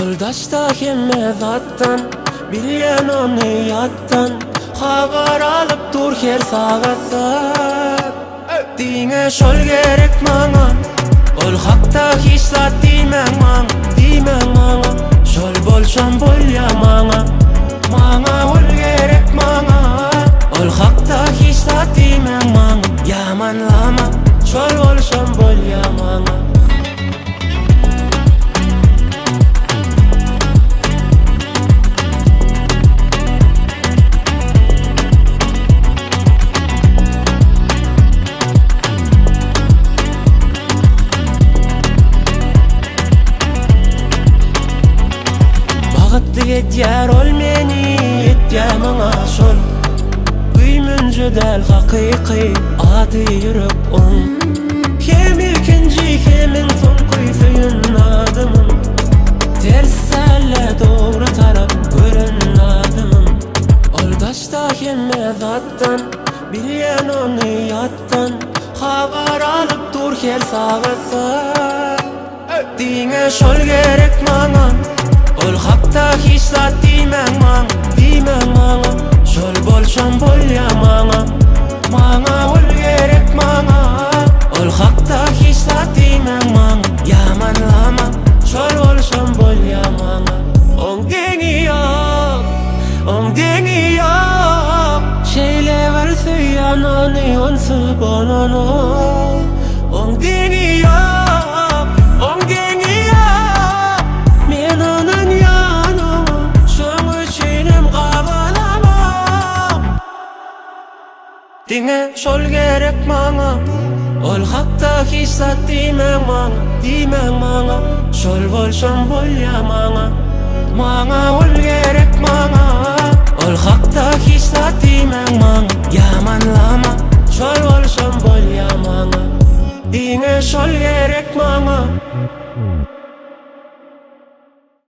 Ol daşda hemme zatdan, bilýän ony ýatdan, Habar alyp dur her sagatda. Diňe şol gerek maňa, Ol hakda hiç zat diýmäň maňa, diýmäň maňa, Şol bolşam bolýa maňa, maňa ol gerek maňa. Ol hakda hiç zat diýmäň maňa, ýamanlama, Şol bolşam bolýa maňa. Bagtly edýär ol meni, etýär maňa şol Güýmenje däl hakyky ady ýürek oň Hem ilkinji hem iň soňky söýen adamym Ters däl-de dogry tarap gören adamym Ol daşda hemme zatdan Bilýän ony ýatdan Habar alyp dur her sagatda Diňe şol gerek maňa Ol hakda hiç zat diýmäň maňa Diýmäň maňa Şol bolşam bolýa maňa Maňa ol gerek maňa Ol hakda hiç zat diýmäň maňa Ýamanlama Şol bolşam bolýa maňa Oň deňi ýok Oň deňi ýok Şeýle bir söýýän ony onsuz bolanok Oň deňi ýok Oň deňi ýok Men onuň ýanyma Şoň üçinem gabalamok Diňe şol gerek maňa Ol hakda hiç zat diýmäň maňa Diýmäň maňa Şol bolşam bolýa maňa Maňa ol gerek maňa Ol hakda hiç zat diýmäň maňa Ýamanlama Şol bolşam bolýa maňa Diňe şol gerek maňa.